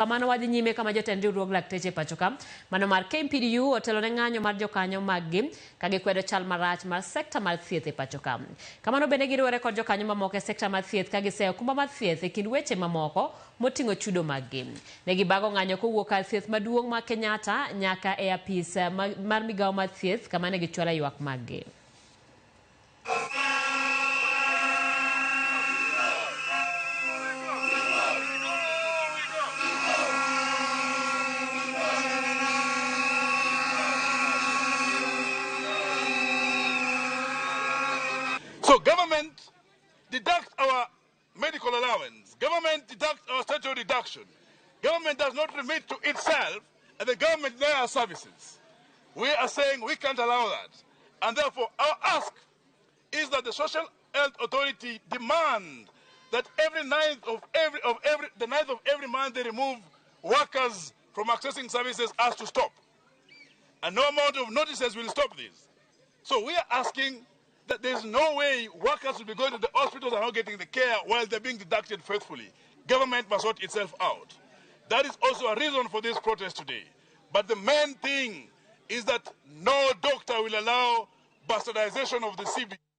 Kamano wadhi nyime kama jotend riwruog lakteche e pachoka mano mar KMPDU otelo ne ng'anyo mar jokanyo maggi ka gikwedo chal marach mar sekta mar thieth e pachoka. Kamano bende giriwore kod jokanyo mamoko e sekta mar thieth ka giseyo okumba mar thieth e kind weche mamoko moting'o chudo maggi. Ne gibago ng'anyo kowuok kar thieth maduong' ma Kenyatta nyaka e apis mar migawo mar thieth kama ne gichwalo ywak maggi. So government deducts our medical allowance. Government deducts our statutory deduction. Government does not remit to itself, and the government deny our services. We are saying we can't allow that. And therefore, our ask is that the Social Health Authority demand that every ninth of every, of every, the ninth of every month they remove workers from accessing services has to stop. And no amount of notices will stop this. So we are asking that there's no way workers will be going to the hospitals and not getting the care while they're being deducted faithfully. Government must sort itself out. That is also a reason for this protest today. But the main thing is that no doctor will allow bastardization of the CB.